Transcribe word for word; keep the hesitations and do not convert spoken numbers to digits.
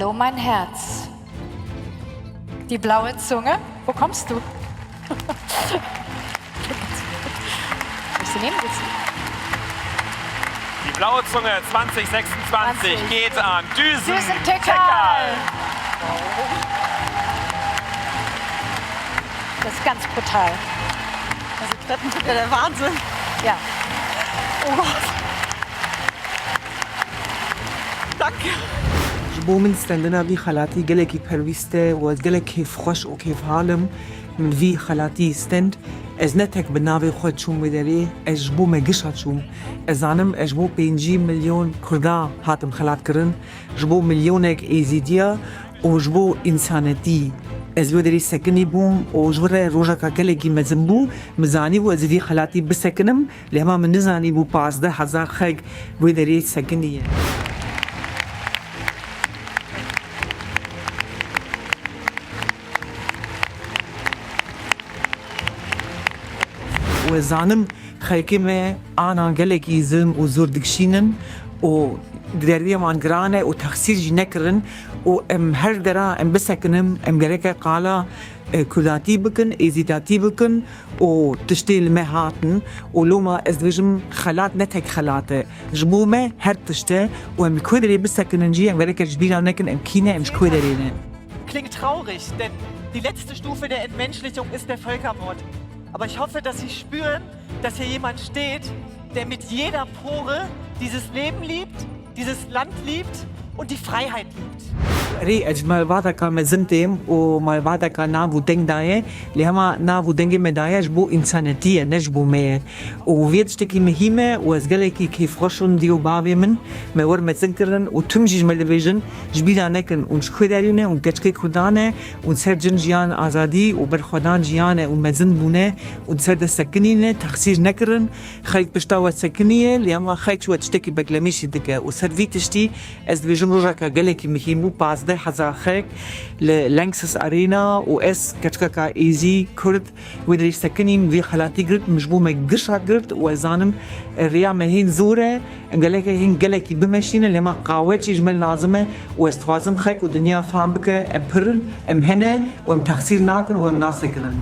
So, mein Herz. Die blaue Zunge, wo kommst du? Willst du nehmen? Willst du? Die blaue Zunge zwanzig sechsundzwanzig Zwanzig. Geht an Düsen, Düsen Tekal. Tekal. Das ist ganz brutal. Also Treppen sind ja der Wahnsinn. Ja. Oh Gott. Danke. Ji bo min stendina vî xelatî gelekî pêwîst e û ez gelek kêfxweş û kêfhal im. Min vî xelatî stend. Ez ne tek bi navê xwe çûm wê derê, ez ji bo me gişa çûm. Ez zanim ez ji bo pêncî milyon Kurda hatim xelatkirin, ji bo milyonek Êzîdiya û ji bo însanetî. Ez li wê derê sekinî bûm û ji vir re rojeka gelekî mezin bû. Min zanîbû ez ê vî xelatî bisekinim, lê hema min nizanîbû pazdeh hezar xelk wê derê sekinî ye. Û ez zanim xelkê me anan gelekî zilm û zor dikişînin û derdiya wan giran e û texsîr jî nekirin û em her dera em bisekinin, em gereke qala, e, kurdatî bikin, êzîdatî bikin û tiştê li me hatin û loma ez dibêjim xelat ne tek xelat e. Ji bo me her tişt e û em li ku derê bisekinin jî em gereke ji bîra nekin em kî ne, em ji ku derê ne. Klingt traurig, denn die letzte Stufe der Entmenschlichung ist der Völkermord. Aber ich hoffe, dass Sie spüren, dass hier jemand steht, der mit jeder Pore dieses Leben liebt, dieses Land liebt und die Freiheit liebt. Erê, ez ji malbateka mezin têm û malbateka nav û deng de ye, lê hema nav û dengê me de ye ji bo însanetî ye, ne ji bo me ye. Û vê tiştekî muhîm e û ez gelekî kêfxweş im, dê û bavê min me wir mezin kirin û tim jî ji me dibêjin, ji bîra nekin hûn ji ku derê ne, hûn keçikê Kurdan e, hûn ser cin jiyan azadî û berxwedan jiyan e û mezin bûne û di ser de sekinî ne, texsîr nekirin. Xelk pişta we sekiniye, lê hema xelk ji we tiştekî beklemîşî dike û ser vî tiştî ez dibêjim rojeka gelekî muhîm bû, pazdeh hezar xelk li Lanxess Arena û ez keçikeka êzî Kurd wê derê sekinîm, vî xelatî girt, min ji bo me gişa girt û ez zanim rêya me hîn zor e, em geleke hîn gelekî bimeşînin, lê hema qaweçî ji me lazim e û ez dixwazim xelk û dinya fam bike, em pir in, em hene û em texsîr nakin û em nasekinin.